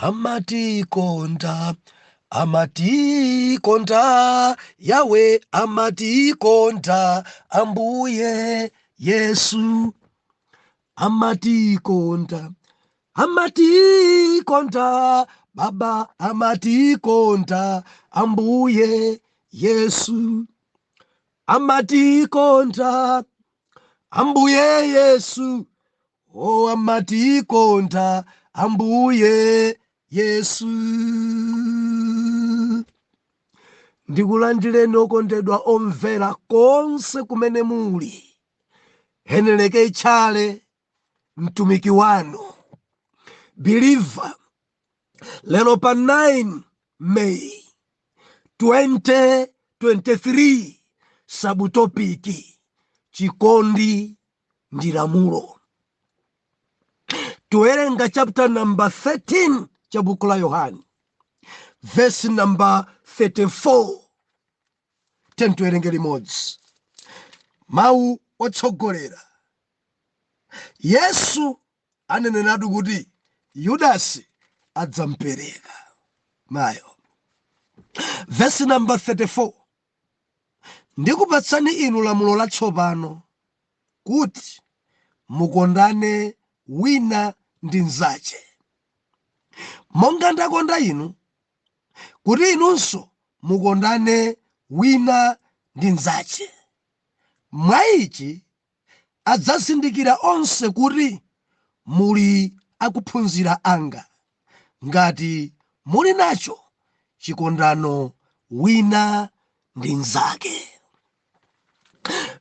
Amatikonda, amatikonda, Yawe amatikonda, Ambuye Yesu amatikonda, amatikonda, Baba amatikonda, Ambuye Yesu amatikonda, Ambuye Yesu, o amatikonda, Ambuye Yesu. Ndikulandireni okondedwa omvera konse kumene muli. Heneleke Tchale, mtumiki wanu believer, lero pa 9 May 2023, subtopic chikondi ndi lamulo. Tiwerenga chapter number 13 cha buku la Yohane, verse number 34. Tiyeni tiwerenge limodzi mawu otsogolera. Yesu aneneratu kuti Yudasi adzampereka. Mayo, verse number 34: "Ndikupatsani inu lamulo latsopano, kuti mukondane wina ndi mnzache, monga ndakonda inu, kuti inunso mukondane wina ndi mnzache. Mwa ichi adzazindikira onse kuti muli akuphunzira anga, ngati muli nacho chikondano wina ndi mnzake."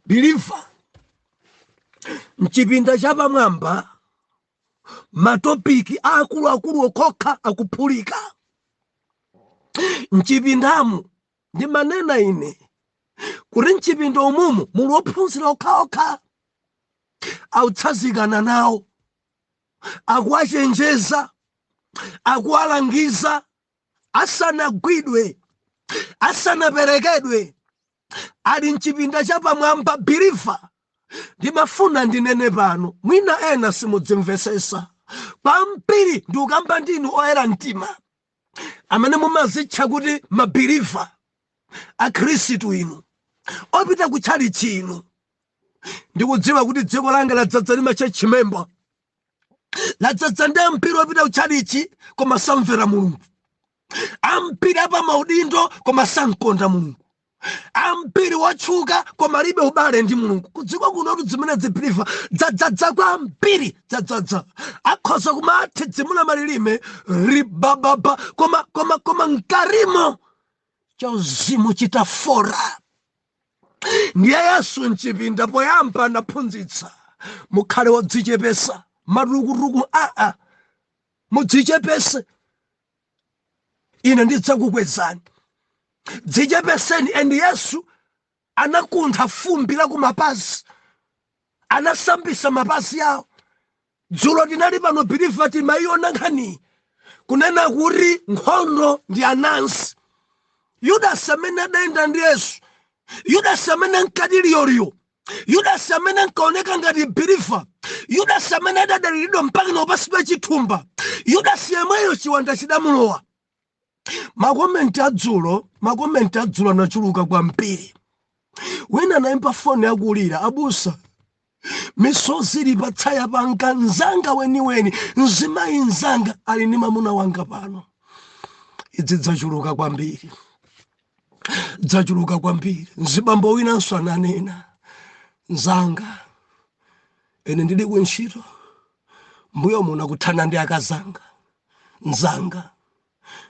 Believer, mchipinda chapamwamba matopic akuluakulu okhokha akuphulika mchipindamu. Ndimanena ine kuti mchipinda umumu muli ophunzira okhaokha, akutsazikana nawo, akuwachenjeza, akuwalangiza asanagwidwe, asanaperekedwe, ali mchipinda chapamwamba. Believer, ndimafuna ndinene pano, mwina ena simudzimvesesa kwambiri. Ndikukamba ndinu oyera mtima amene mumazitcha kuti mabeliever, akhristu inu opita kutchalitchi inu. Ndikudziwa kuti dziko langa ladzadza ndi machurch member, ladzadza ndi ambiri opita kutchalitchi koma samvera Mulungu, ambiri apa maudindo koma sankonda Mulungu, ambiri wotchuka koma alibe ubale ndi Mulungu. Kudziko kuno zimene zibeliever dzadzadza kwambiri, dzadzadza. Akhoza kumathidzimula malilime ribababa, koma mkarimo chauzimu chitafora. Ndiye Yesu mchipinda poyamba anaphunzitsa, mukhale wodzichepesa, matukutuku aa, mudzichepese, ine ndidzakukwezani, dzichepeseni. And Yesu anakuntha fumbi la kumapazi, anasambisa mapazi awo. Dzulo tinali pano, believer, timayiona nkhani kunena kuti nkhondo ndi anansi. Yudasi amene adayenda ndi Yesu, Yudasi amene ankati liyoliyo, Yudasi amene ankaoneka ngati believer, Yudasi amene adadaliridwa mpaka napasidwa chithumba, Yudasi yemweyo chiwanda chidamulowa. Macomment adzulo, macomment adzulo anachuluka kwambiri. Wina anayimba foni akulira, "Abusa, misozi ili patsaya panga. Mzanga weniweni, mzimayi mzanga ali ndi mamuna wanga pano." Idzi dzachuluka kwambiri, dzachuluka kwambiri. Mzibambo winanso ananena, "Mzanga, ine ndili kuntchito, mbuyo muno kuthana ndi akazanga. Mzanga,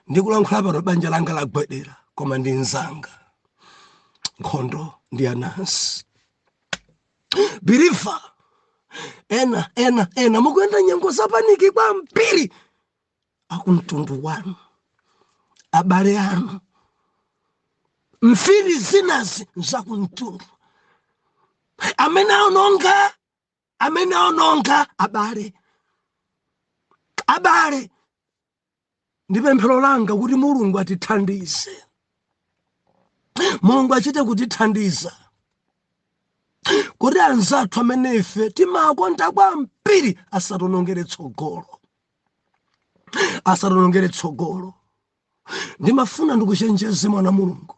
ndikulankhula pano banja langa lagwedera, koma ndi mzanga." Nkhondo ndi anansi. Believer, ena ena ena mukuyenda nyengo zapanic kwambiri. Akumtundu wanu, abale anu, mfiri zinazi zakumtundu amene aononga, amene aononga abale, abale. Ndi pemphero langa kuti Mulungu atithandize, Mulungu achite kutithandiza kuti anzathu amene ife timakonda kwambiri asatonongere tsogolo. Asationongere tsogolo. Ndimafuna ndikuchenjeze, mwana Mulungu,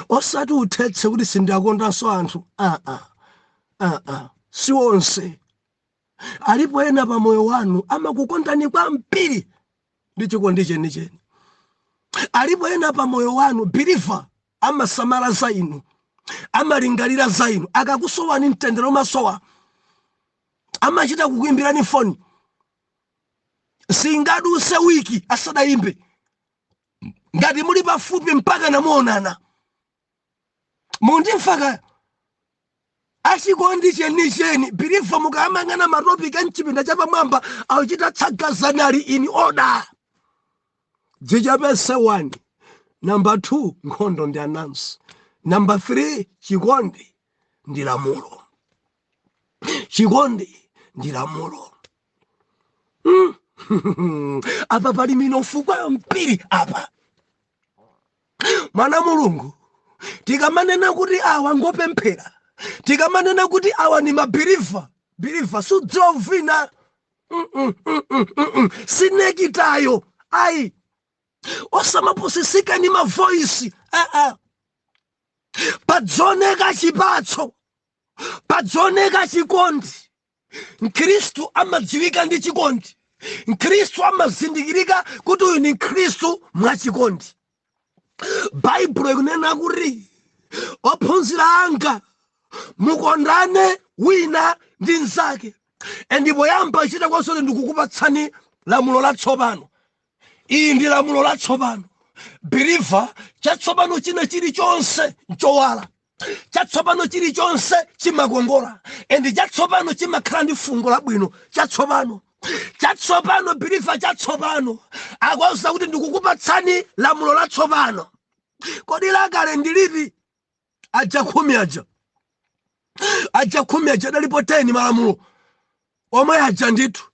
osati uthetse kuti sindiakondanso anthu. Aa, aa, si onse. Alipo ena pa moyo wanu amakukondani kwambiri ndi chikondi chenicheni. Alipo ena pa moyo wanu, believer, amasamala za inu, amalingalira za inu. Akakusowani, mtendere umasowa, amachita kukuimbirani foni. Singaduse wiki asadayimbe. Ngati muli pafupi, mpaka namuonana. Mundimva? Achikondi chenicheni, believer, mukamang'ana ma topic mchipinda chapamwamba, akuchita tsagazani, ali in order. Dzichepese 1. Number 2, nkhondo ndi anansi. Number 3, chikondi ndi lamulo. Chikondi ndi lamulo. Apa pali minofu kwambiri apa, mwana Mulungu. Tikamanena kuti awa ngopemphera, tikamanena kuti awa ni ma believer, believer, sudziwa uvina. Si necktie yo ayi. Osamapusisika ni ma voice. Ah, padzoneka chipatso, padzoneka chikondi. Mkhristu amadziwika ndi chikondi. Mkhristu amazindikirika kuti uyu ni Mkhristu mwachikondi. Baibulo ikunena kuti ophunzira anga mukondane wina ndi mnzake. Ndipo yamba chita kwasoti ndikukupatsani lamulo latsopano. Iyi ndi lamulo latsopano, believer. Chatsopano china chilichonse nchowala, chatsopano chilichonse chimakongola, and chatsopano chimakhala ndi fungo labwino. Chatsopano, chatsopano, believer, chatsopano. Akwauza kuti ndikukupatsani lamulo latsopano. Kodi lakale ndiliti? Aja 10 aja, aja 10 aja adalipo 10 malamulo omwe aja ndithu: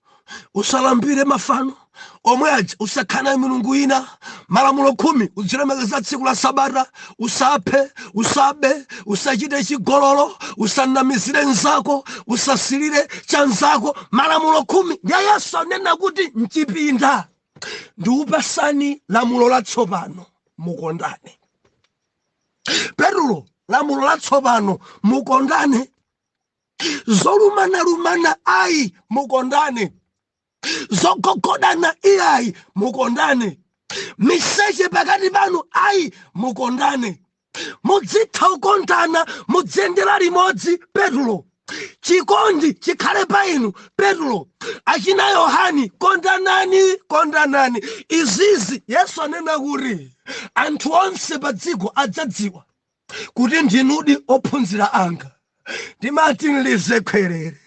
usalambire mafano, omwe aja, usakhale milungu ina, malamulo 10, uzilemekeza tsiku la sabata, usaphe, usabe, usachite chigololo, usanamizire nzako, usasilire cha nzako, malamulo 10. Ndiye Yesu anena kuti mchipinda ndikupasani lamulo latsopano, mukondane. Petulo, lamulo latsopano, mukondane. Zolumanalumana ayi, mukondane. Zogogodana iyayi, mukondane. Miseche pakati panu ayi, mukondane. Mudzitha kukondana, mudziyendera limodzi. Petulo, chikondi chikhale pa inu. Petulo, achina Yohani, kondanani, kondanani. Izizi Yesu anena kuti anthu onse pa dziko adzadziwa kuti ndinudi ophunzira anga. Ndimati nlize khwerere,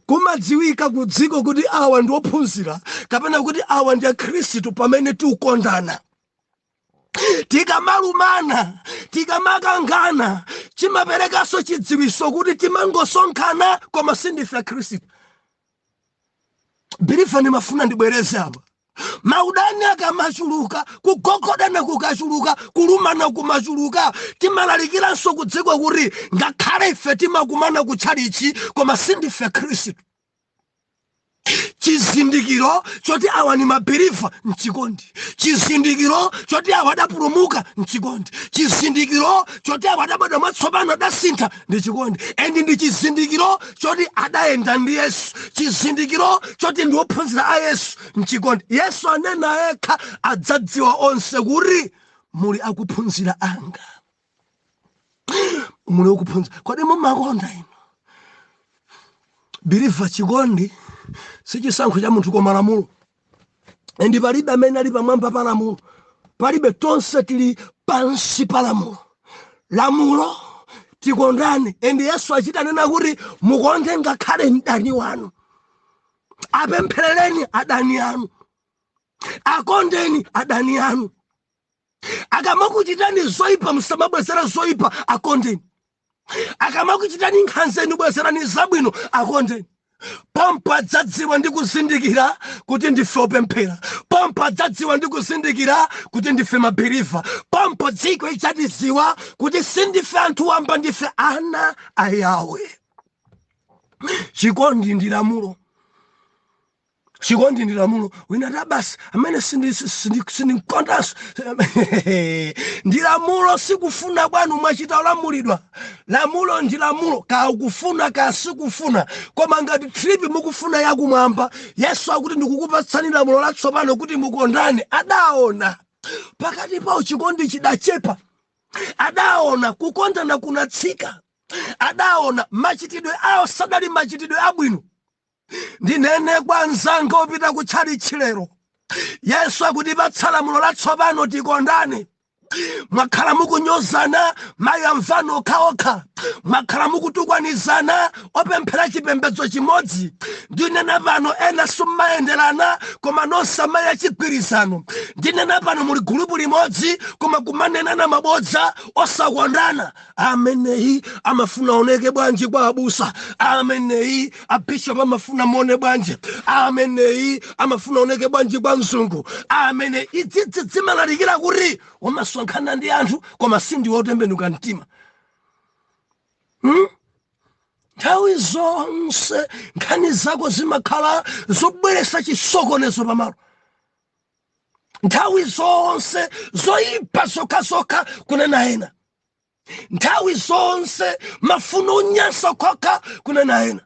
kumadziwika ku dziko kuti awa ndi ophunzira kapena kuti awa ndi akhristu pamene tikukondana. Tikamalumana, tikamakangana, chimaperekanso chidziwiso kuti timangosonkhana koma sindife akhristu. Believer, ndimafuna ndibwereze apa: maudani akamachuluka, kugogodana kukachuluka, kulumana kumachuluka, timalalikiranso ku dziko kuti ngakhale ife timakumana kutchalichi, koma sindife khristu. Chizindikiro choti awa ni ma believer mchikondi. Chizindikiro choti awa adapulumuka mchikondi. Chizindikiro choti awa adabadwa mwatsopano, adasintha, ndi chikondi. And ndi chizindikiro choti adayenda ndi Yesu. Chizindikiro choti ndi ophunzira a Yesu mchikondi. Yesu anena yekha, adzadziwa onse kuti muli akuphunzira anga, muli okuphunzira. Kodi mumakonda inu, believer? Chikondi si chisankho cha munthu koma lamulo. And palibe amene ali pamwamba pa lamulo, palibe. Tonse tili pansi pa lamulo. Lamulo tikondane. And Yesu achita nena kuti mukonde ngakhale mdani wanu, apempherereni adani anu, akondeni adani anu. Akamakuchitani zoyipa, musamabwezera zoyipa, akondeni. Akamakuchitani nkhanza, bwezerani zabwino, akondeni. Pompo adzadziwa ndi kuzindikira kuti ndife opemphera. Pompo adzadziwa ndi kuzindikira kuti ndife ma believer. Pompo dziko idzatidziwa kuti sindife anthu wamba, ndife ana a Yawe. Chikondi ndi lamulo. Chikondi ndi lamulo. Wina ta basi amene sindimkondanso. Ndi lamulo, sikufuna kwanu, mwachita olamulidwa. Lamulo ndi lamulo, ka ukufuna ka sikufuna. Koma ngati trip mukufuna yakumwamba, Yesu akuti, "Ndikukupatsani lamulo latsopano kuti mukondane." Adaona pakati pawo chikondi chidachepa, adaona kukondana kunatsika, adaona machitidwe awo sadali machitidwe abwino. Ndinene kwa anzanga opita kutchalitchi lero, Yesu akutipatsa lamulo latsopano: tikondane. Mwakhala mukunyozana, mayi amvano okhaokha, mwakhala mukutukwanizana, opemphera chipembedzo chimodzi. Ndinena pano, ena simmayenderana koma nonse amayi achigwirizano. Ndinena pano, muli gulupu limodzi koma kumanenana mabodza, osakondana. Ameneyi amafuna oneke bwanji kwa abusa? Ameneyi abishop amafuna muone bwanji? Ameneyi amafuna oneke bwanji kwa mzungu? Amene idzidzi zimalalikira kuti umasonkhana ndi anthu koma sindiwe otembenuka mtima, Nthawi zonse nkhani zako zimakhala zobweretsa chisokonezo pamalo, nthawi zonse zoyipa zokhazokha kunena ena, nthawi zonse mafuno onyansa okha kunena ena.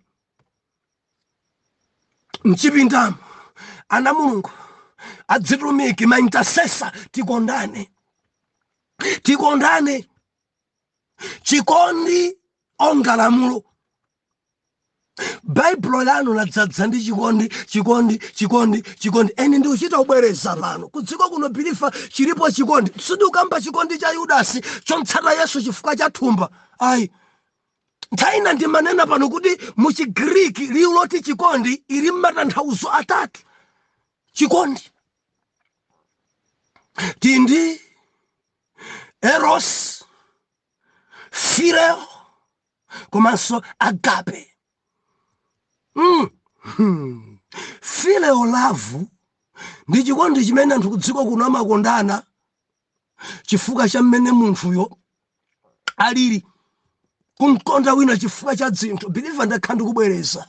Mchipindamo, ana Mulungu, adzitumiki, ma intercessor, tikondane, tikondane. Chikondi onga lamulo. Baibulo lanu ladzadza ndi chikondi, chikondi, chikondi, chikondi. Eni ndikuchita kubwereza pano, kudziko kuno, believer, chilipo chikondi. Sindikukamba chikondi cha Yudasi chomtsata Yesu chifukwa cha thumba, ayi. Nthawi ina ndimanena pano kuti mu Chigriki liwu loti chikondi ili matanthauzo atatu. Chikondi tindi eros, phileo komanso agape. Phileo love ndi chikondi chimene anthu kudziko kuno amakondana chifukwa cha mmene munthuyo alili, kumkonda wina chifukwa cha dzinthu. Believer, ndakhala ndikubwereza,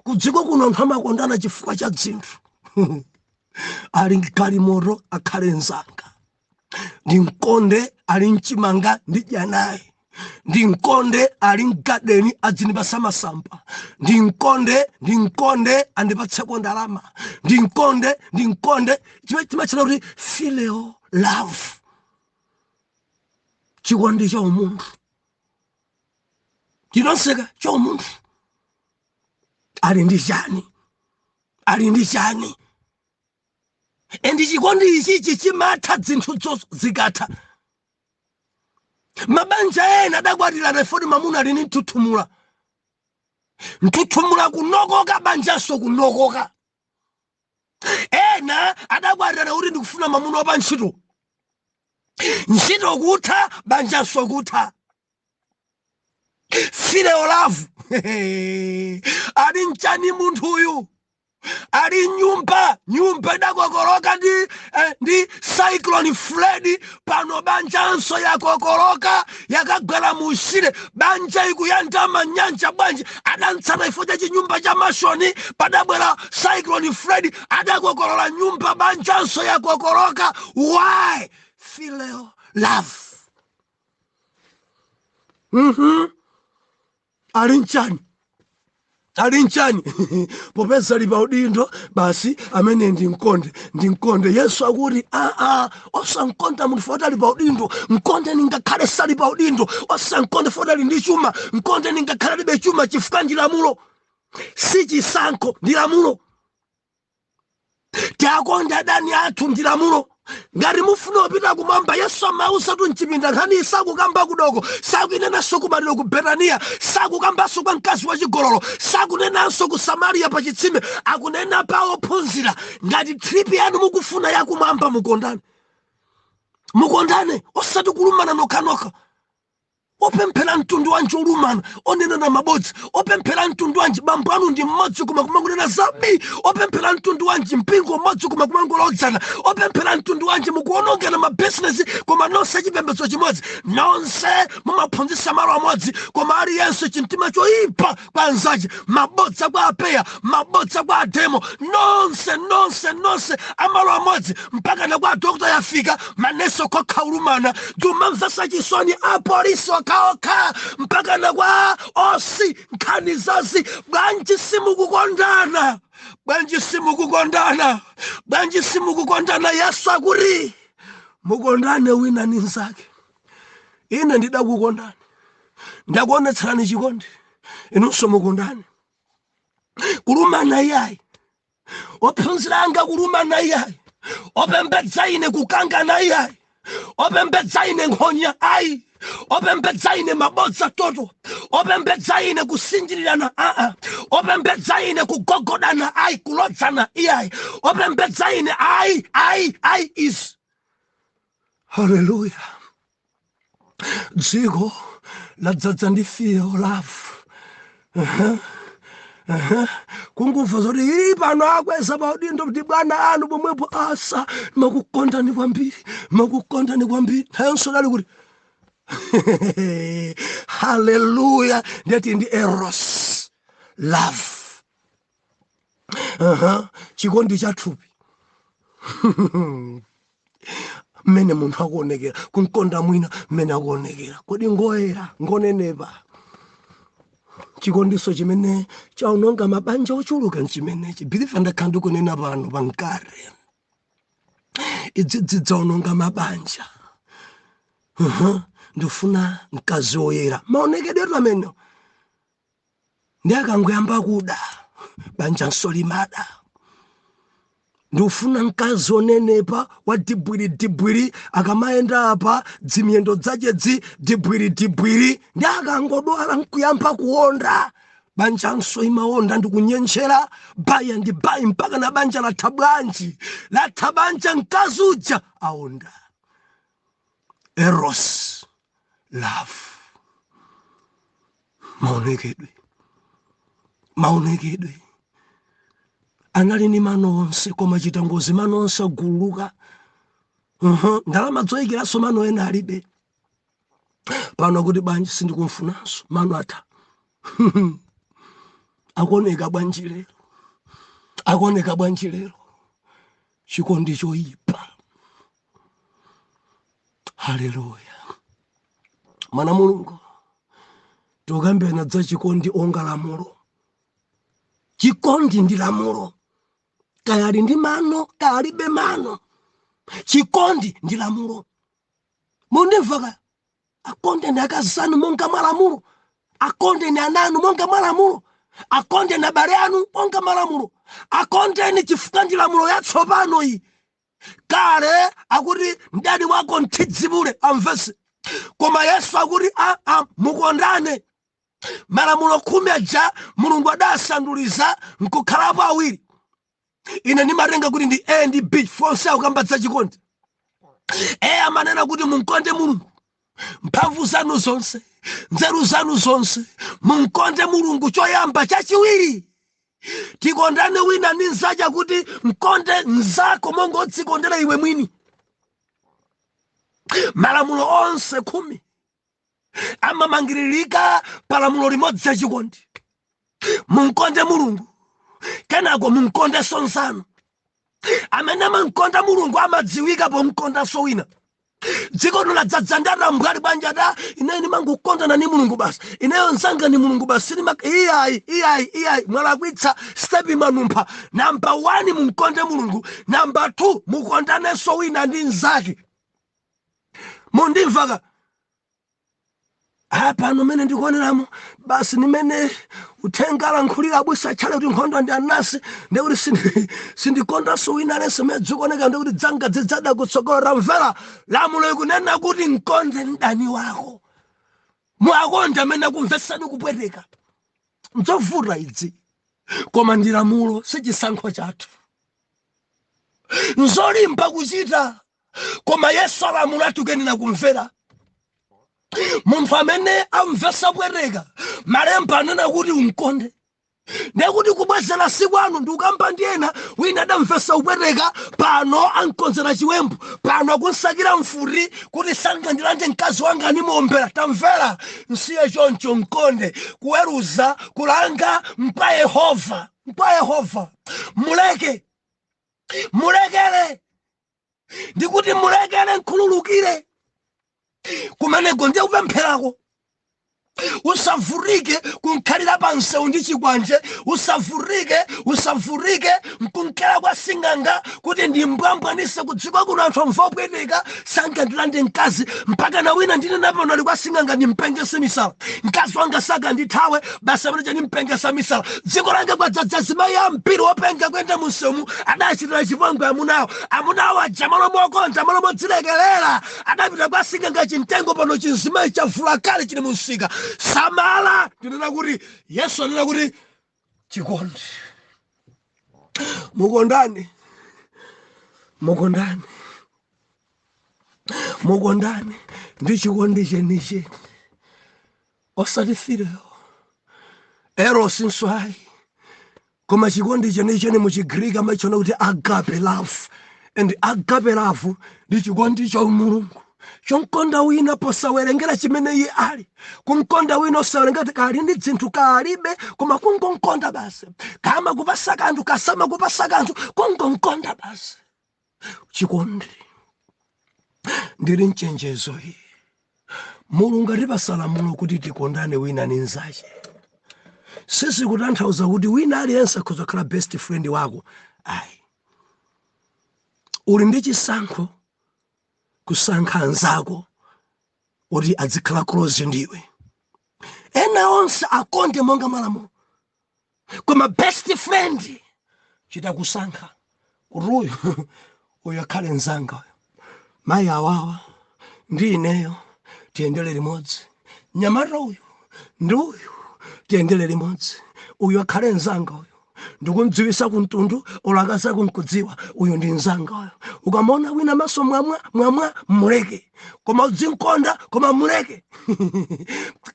kudziko kuno anthu amakondana chifukwa cha dzinthu. Ali mgalimoto akhale mzanga, ndimkonde ali mchimanga ndidya naye, ndimkonde ali mgadeni adzindipasa masamba, ndimkonde, ndimkonde andipatseko ndalama, ndimkonde, ndimkonde. Chimene timachita kuti phileo love, chikondi cha umunthu tinonseka cha umunthu. Ali ndi chani? Ali ndi chani? And chikondi ichichi chimatha zinthu zonse zikatha. Mabanja ena adakwatirana ifoti mamuna ali ni mthuthumula, mthuthumula kunokoka, banjanso kunokoka. Ena adakwatirana kuti ndikufuna mamuna wapa ntchito, ntchito kutha, banjanso kutha. Phileo love. Ali mchani munthuyu? Ali nyumba, nyumba idakokoloka ndi Cyclone Freddy. Pano banjanso yakokoloka, yakagwera mushire, banja ikuyandama nyanja. Bwanji? Adantsata ifo cha chinyumba cha mansion, padabwera Cyclone Freddy, adakokolola nyumba, banjanso yakokoloka. Why? Phileo love. Ali mchani? Ali mchani? Popeza ali pa udindo basi, amene ndi mkonde, ndi mkonde. Yesu akuti, "Aa, osamkonda munthu foti ali pa udindo, mkondeni ngakhale sali pa udindo. Osamkonde foti ali ndi chuma, mkondeni ngakhale alibe chuma, chifukwa ndi lamulo, si chisankho, ndi lamulo. Tiakonde adani athu, ndi lamulo." Ngati mufuna kupita kumwamba, Yesu amauza tu mchipinda. Nkhani sakukamba kudoko, sakunenanso kumaliro ku Betaniya, sakukambanso kwa mkazi wachigololo, sakunenanso ku Samariya pa chitsime, akunena pa ophunzira. Ngati trip yanu mukufuna yakumwamba, mukondane, mukondane, osati kulumana nokhanokha. Opemphera mtundu wanji olumana, onenana mabodza? Opemphera mtundu wanji bambo anu ndi mmodzi koma kumangonena zabi? Opemphera mtundu wanji mpingo mmodzi koma kumangolodzana? Opemphera mtundu wanji mukuonongana mabizinesi koma nonse chipembedzo chimodzi, nonse mumaphunzitsa malo amodzi, koma aliyense chimtima choyipa kwa anzache, mabodza kwa apeya, mabodza kwa ademo, nonse nonse nonse amalo amodzi, mpaka na kwa dokta yafika manesi okokha ulumana, ndumamvesa chisoni, apolisi okhaokha, mpaka na kwa osi nkhani zazi. Bwanji simukukondana? Bwanji simukukondana? Bwanji simukukondana? Yesu akuti mukondane wina ni nzake. Ine ndidakukondani, ndakuonetserani chikondi, inunso mukondane. Kulumana iyayi, ophunzira anga kulumana iyayi, opembedza ine kukangana iyayi, opembedza ine nkhonya ayi, opembedza ine mabodza toto, opembedza ine kusinjirirana aa, opembedza ine kugogodana ayi, kulodzana iyayi, opembedza ine ayi, ayi, ayi izi. Haleluya! Dziko ladzadza ndi fear of love. Kungumva zoti ii pano akweza paudindo kuti bwana anu pomwepo, asa makukondani kwambiri, makukondani kwambiri. Nayonso dali kuti haleluya. Ndiyati ndi eros love. Chikondi cha thupi, mmene munthu akuonekera, kumkonda mwina mmene akuonekera, kodi ngoyera, ngonenepa? Chikondiso chimene chaononga mabanja ochuluka nchimenechi. Believer, ndakhala ndikunena pano pankare, idzidzi dzaononga mabanja. Ndifuna mkazi woyera maonekedwe amene ndi akangoyamba kuda, banja nsolimada. Ndikufuna mkazi onenepa wa dibwiri dibwiri, akamayenda apa dzimiyendo dzache dzi dibwiri dibwiri. Ndi akangodwala nkuyamba kuwonda, banjanso imawonda ndikunyenjera baya ndi bayi, mpaka na banja latha. Bwanji latha banja? Mkazi uja aonda. Eros love, maonekedwe, maonekedwe. Anali ni mano onse koma chita ngozi, mano onse agululuka. Ndalama zoyikiranso mano ena alibe. Pano kuti bwanji? Sindikumfunanso, mano atha. Akuoneka bwanji lero? Akuoneka bwanji lero? Chikondi choyipa. Haleluya! Mwana Mulungu, tikambena za chikondi onga lamulo. Chikondi ndi lamulo, kaya ali ndi mano, kaya alibe mano, chikondi ndi lamulo. Mundimva kaya? Akondeni akazi anu monga mwa lamulo, akondeni ana anu monga mwa lamulo, akondeni abale anu monga mwa lamulo. Akondeni chifukwa ndi lamulo yatsopano iyi. Kale akuti mdani wako mthidzimule, amvese, koma Yesu akuti a mukondane. Malamulo 10 aja Mulungu adasanduliza nkukhalapo awiri. Ine ndimatenga kuti ndi A ndi B, fonse akukamba za chikondi. A amanena kuti munkonde Mulungu mphamvu zanu zonse, nzeru zanu zonse, munkonde Mulungu choyamba. Chachiwiri, tikondane wina ndi mnzake, kuti mkonde mnzako monga udzikondera iwe mwini. Malamulo onse 10 amamangiririka pa lamulo limodzi yachikondi: munkonde Mulungu, kenako munkondenso nzanu. Amene amankonda Mulungu amadziwika pomkondanso wina. Dziko lino ladzadza ndi atambwali. Bwanja ta ineyo ndimangokondana ni Mulungu basi, ineyo nzanga ni Mulungu basi. Iyayi, iyayi, iyayi, mwalakwitsa step, manumpha. Number 1, munkonde Mulungu. Number 2, mukondanenso wina ndi mnzake. Mundimvaka apano mene ndikuoneramo basi, nimene uthenga alankhulira abusa atchale kuti nkhondo ndi anasi, ndekuti sindikondanso wina alense mene dzikuoneka, ndekuti dzanga zidzada kutsogolo. Tamvera, lamulo ikunena kuti mkonde mdani wako, muakonde amene akumvetsani kupweteka. Nzovuta idzi, koma ndi lamulo, si chisankho chathu. Nzolimba kuchita, koma Yesu alamula, tikuyenera kumvera. Munthu amene amvesa pweteka, malemba anena kuti umkonde. Ndekuti kubwezera si kwanu. Ndikukamba ndi ena, wina adamvesa upweteka, pano ankonzera chiwembu, pano akunsakira mfuti kuti sangandilande mkazi wanga, animuombera. Tamvera, nsiye choncho, mkonde. Kuweruza, kulanga mpa Yehova, mpa Yehova. Muleke, mulekere, ndikuti mulekere, nkhululukire. Kumeneko ndiye kupempherako. Usavurike kunkhalira pa msewu ndi chikwanje, usavurike, usavurike nkunkhala kwa sing'anga kuti ndimbwambwanise kudziko kuno, anthu amva opweteka, sangandilande mkazi. Mpaka na wina ndinena pano ali kwa sing'anga, ndimpengese misala, mkazi wanga sakandithawe basi, amene chandimpengesa misala. Dziko langa kwadzadza azimayi ambiri openga kuyenda munsewumu. Adachitira chipongwe amunawo, amunawo aja malo mokonza, malo modzilekelera, adapita kwa sing'anga chimtengo. Pano chinzimayi chavula kale, chili munsika. Samala, ndinena kuti Yesu anena kuti chikondi, mukondane, mukondane, mukondane ndi chikondi chenicheni, osati phileo, eros nswayi, koma chikondi chenicheni. Muchigriki amachona kuti agape love, and agape love ndi chikondi cha Mulungu chonkonda wina posawerengera chimene iye ali, kumkonda wina osawerengera kuti kali ndi dzinthu, kalibe, koma kungonkonda basi. Kama kupasa kanthu, kasama kupasa kanthu, kungonkonda basi, chikondi. Ndili mchenjezo iyi, Mulungu atipasa lamulo kuti tikondane wina ni nzache. Sizikutanthauza kuti wina aliyense akhoza kukhala best friend wako, ayi. Uli ndi chisankho kusankha anzako kuti adzikhala close ndiwe. Ena onse akonde monga malamulo, koma best friend chita kusankha kuti uyu, uyu akhale mzanga uyu, mayi awawa ndi ineyo tiyendere limodzi, nyamata uyu ndi uyu tiyendere limodzi, uyu akhale mzanga uyu, ndikumdziwisa kumtundu olakaza kunkudziwa, uyu ndi mzanga uyu. Ukamona wina maso mwamwa mwamwa, muleke, koma udzinkonda, koma muleke.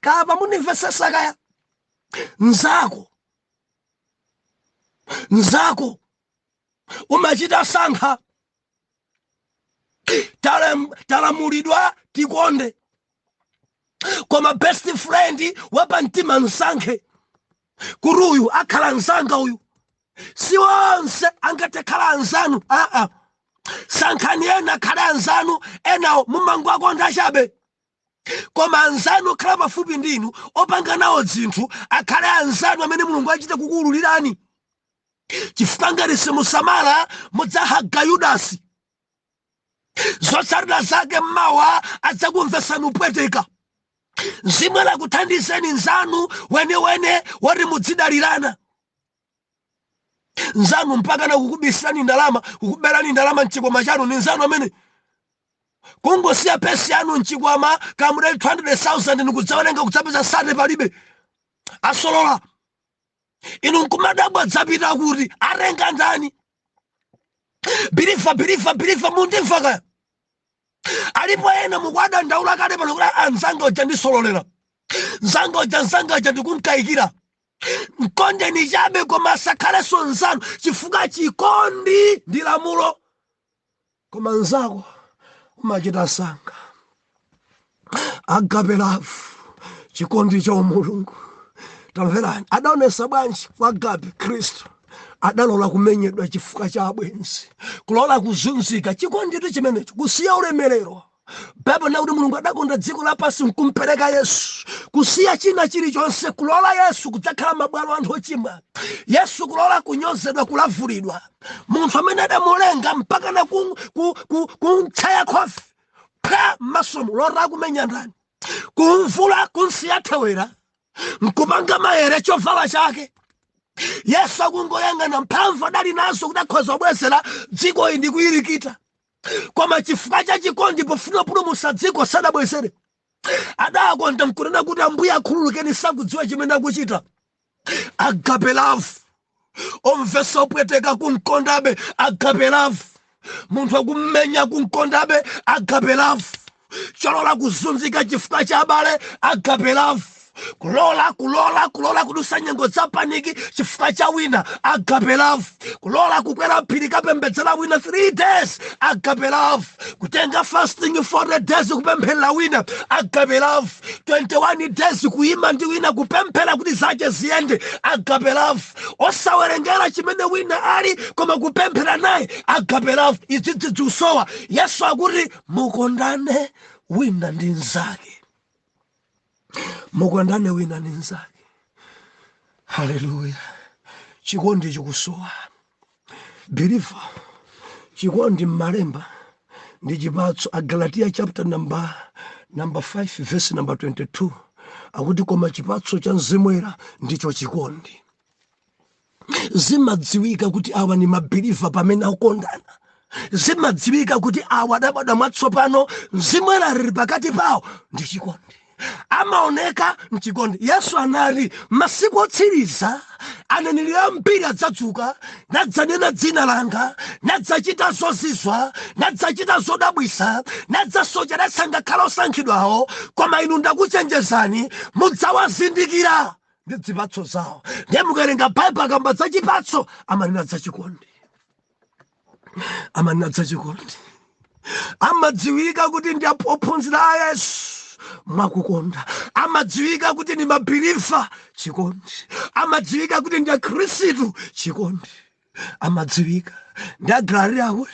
Kapa munimvesesa kaya? Nzako, nzako umachita sankha. Talamulidwa tikonde, koma best friend wapamtima nsankhe kuti uyu akhala mzanga uyu. Si onse angathe khala anzanu, aa. Sankhani ena akhale anzanu, enawo mumangoakonda chabe, koma anzanu okhala pafupi ndinu, opanga nawo zinthu, akhale anzanu amene Mulungu achite kukuwululirani, chifukwa ngati simusamala mudzahaga Yudasi. Zotsatira zake mmawa adzakumvesani upweteka. Mzimu lakuthandizeni nzanu wenewene woti mudzidalirana, nzanu mpaka na kukubisirani ndalama, kukuberani ndalama mchikwama chanu, ni nzanu amene kungosiya pesi yanu mchikwama kamudali 200,000, nikudzawerenga kudzapeza sate palibe, asolola. Inu nkumadabwa, dzapita kuti? Atenga ndani? Believer, believer, believer, mundimva kaya? Alipo ena mukuadandaula kale pano kuti anzanga uja ndisololera, nzanga uja, nzanga uja ndikunkayikira. Mkondeni chabe, koma asakhalenso nzanu, chifukwa chikondi ndi lamulo, koma nzako umachita sankha. Agape love, chikondi cha Umulungu. Tamverani, adaonesa bwanji kwa agape? Khristu adalola kumenyedwa chifukwa cha abwenzi, kulola kuzunzika. Chikonditu chimenecho, kusiya ulemerero. Baibulo nakuti Mulungu adakonda dziko lapansi nkumpereka Yesu, kusiya china chilichonse, kulola Yesu kudzakhala mabwalo anthu ochimwa, Yesu kulola kunyozedwa, kulavulidwa, munthu amene adamulenga mpaka na kumtchaya khofi pha m'masomo, lora kumenya ndani, kumvula, kunsiya thewera, nkupanga maere chovala chake. Yesu akungoyang'ana, mphamvu adali nazo kuti akhoza kubwezera dziko iyi ndi kuyirikita, koma chifukwa cha chikondi, pofuna kupulumutsa dziko, sadabwezere. Adakonda nkunena kuti, "Ambuye, akhululukeni, sakudziwa chimene akuchita." Agape love, omvesa opweteka kunkondabe, agape love. Munthu akummenya, kunkondabe, agape love. Cholola kuzunzika chifukwa cha abale, agape love. Kulola, kulola, kulola kudusa nyengo za panic chifukwa cha wina, agape love. Kulola kukwera phiri kapembedzera wina 3 days, agape love. Kutenga fasting 40 days kupempherera wina, agape love. 21 days kuyima ndi wina kupemphera kuti zache ziyende, agape love. Osawerengera chimene wina ali, koma kupemphera naye, agape love. Izi zikusowa. Yesu akuti mukondane wina ndi mnzake, mukondane wina ndi mnzake. Haleluya! Chikondi chikusowa, believer. Chikondi m'malemba ndi chipatso. Agalatiya chapter number 5 verse number 22 akuti, "Koma chipatso cha Mzimu Woyera ndicho chikondi." Zimadziwika kuti awa ni ma believer pamene akukondana. Zimadziwika kuti awa adabadwa mwatsopano, Mzimu Woyera ali pakati pawo, ndi chikondi. Amaoneka mchikondi. Yesu anati masiku otsiriza aneneri ambiri adzadzuka nadzanena dzina langa, nadzachita zozizwa, nadzachita zodabwisa, nadzasocheretsa ngakhale osankhidwawo. Koma inu ndakuchenjezani, mudzawazindikira ndi zipatso zawo. Ndiye mukawerenga Baibulo, akamba za chipatso amanena za chikondi, amanena za chikondi. Amadziwika kuti ndi ophunzira a Yesu mwakukonda. Amadziwika kuti ndi ma believer, chikondi. Amadziwika kuti ndi Akhristu, chikondi. Amadziwika ndi Agalatiya kuti,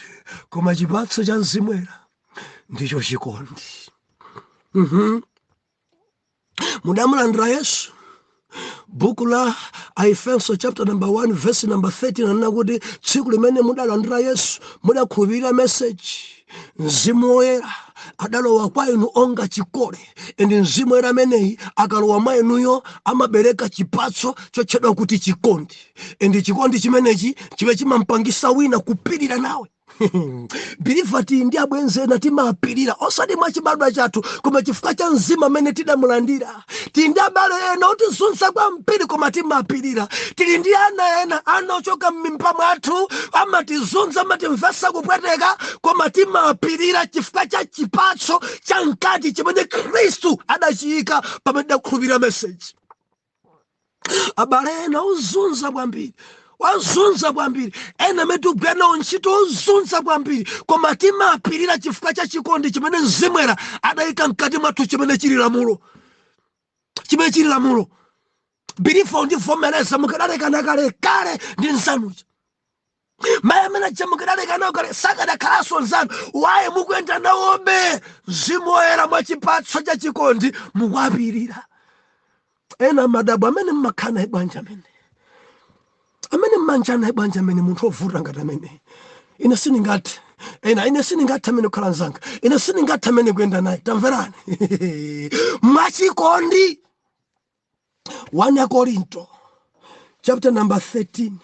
"Koma chipatso cha Mzimu Woyera ndicho chikondi." Mudamulandira Yesu. Buku la Aefeso chapter number 1 verse number 13 anena kuti tsiku limene mudalandira Yesu, mudakhulupirira message, Mzimu Woyera adalowa kwa inu onga chikole. And Mzimu Woyera ameneyi akalowa mwa inuyo amabereka chipatso chotchedwa kuti chikondi. And chikondi chimenechi chive chimampangisa wina kupirira nawe. Believer, tili ndi abwenzi ena timapirira, osati mwa chibadwa chathu, koma chifukwa cha Mzimu amene tidamulandira. Tili ndi abale ena otizunza kwambiri, koma timapirira. Tili ndi ana ena, ana ochoka m'mimba mwathu, amatizunza, amatimvesa kupweteka, koma timapirira chifukwa cha chipatso cha mkati chimene Khristu adachiyika pamene tidakhulupirira message. Abale ena ozunza kwambiri, wazunza kwambiri, ena amene tikugwira nawo ntchito ozunza kwambiri, koma timapirira chifukwa cha chikondi chimene Mzimu Woyera adayika mkati mwathu, chimene chili lamulo, chimene chili lamulo. Believer, undivomereza, mukadalekana kale kale ndi nzanuja. Mayi amene aja mukadalekana kale, sakadakhalanso nzanu. Waye mukuyenda nawobe? Mzimu Woyera mwa chipatso cha chikondi mukuapirira. Ena madabo amene mmakhala naye bwanji, amene mmanja naye bwanji, amene munthu ovuta ngati amene, ine sindingathe. Ena, "Ine sindingathe amene kukhala mzanga, ine sindingathe amene kuyenda naye." Tamverani, mwachikondi, 1 Korinto chapter number 13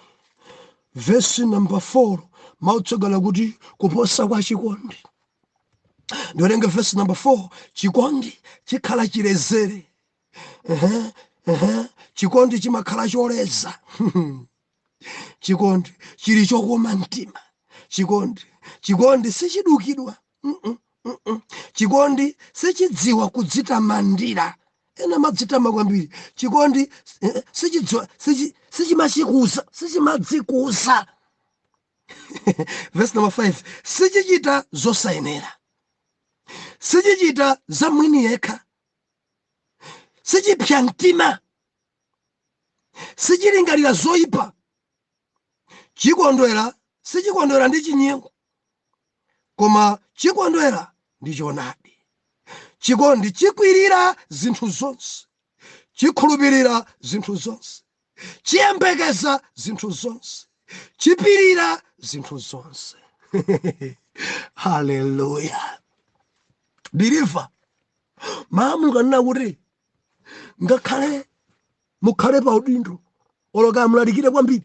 verse number 4, mautsogola kuti kuposa kwa chikondi. Ndiwerenge verse number 4: chikondi chikhala chilezere. Ehe, ehe. Chikondi chimakhala choleza. Chikondi chili chokoma mtima. Chikondi sichidukidwa. Chikondi sichidziwa kudzitamandira. Ena madzitama kwambiri. Chikondi sichidziwa sichimachikuza, sichimadzikuza. Verse number 5: sichichita zosayenera, sichichita za mwini yekha, sichipsa mtima, sichilingalira zoyipa, chikondwera, sichikondwera ndi chinyengo, koma chikondwera ndi choonadi. Chikondi chikwirira zinthu zonse, chikhulupirira zinthu zonse, chiyembekeza zinthu zonse, chipirira zinthu zonse. Haleluya! Believer, Mawu kanena kuti ngakhale mukhale pa udindo, oloka mulalikire kwambiri,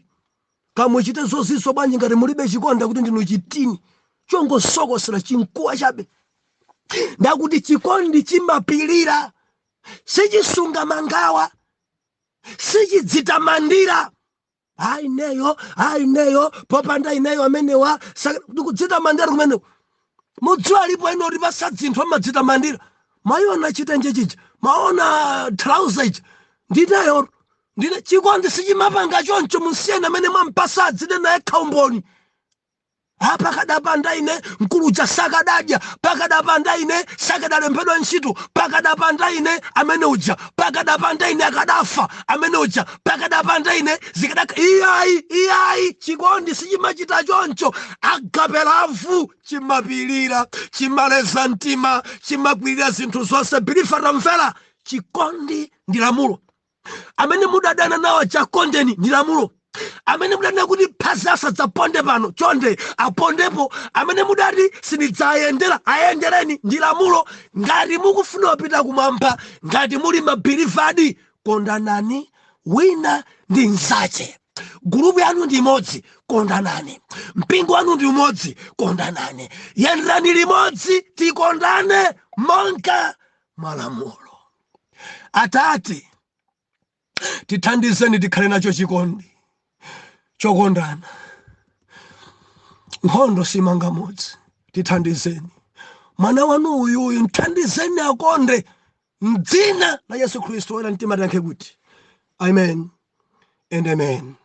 kamuchite zozizwa bwanji, ngati mulibe chikondi, kuti ndinu chitini chongosokosera, chinkuwa chabe. Ndakuti chikondi chimapirira, sichisunga mangawa, sichidzitamandira. Ayi ineyo, ayi ineyo, popanda ineyo amenewa. Ndikudzitamandira kumeneko. Mudziwa alipo ena otipasa dzinthu amadzitamandira. Mwayiona chitenje chija, mwaona trouser ija, ndineyo ndine. Chikondi sichimapanga choncho. Musiyeni amene mwampasa adzinena yekha umboni. Ha, pakadapanda ine mkulu uja sakadadya, pakadapanda ine sakadalembedwa ntchito, pakadapanda ine amene uja, pakadapanda ine akadafa amene uja, pakadapanda ine zikadaka. Iyayi, iyayi, chikondi sichimachita choncho. Agape love chimapilira, chimaleza mtima, chimakwirira zinthu zonse. Believer, tamvera, chikondi ndi lamulo. Amene mudadana nawo chakondeni, ndi lamulo. Amene mudanena kuti phazi asadzaponde pano, chonde apondepo. Amene mudati sindidzayendera, ayendereni, ndi lamulo. Ngati mukufuna kupita kumwamba, ngati muli ma believer, kondanani wina ndi mnzache. Gulupu yanu ndi imodzi, kondanani. Mpingo wanu ndi umodzi, kondanani. Yenderani limodzi, tikondane monga mwalamulo. Atate, tithandizeni tikhale nacho chikondi chokondana. Nkhondo simanga mudzi. Tithandizeni mwana wanu uyuyu, mthandizeni akonde. Mdzina la Yesu Khristu, oyera mtima tiyankhe kuti amen and amen.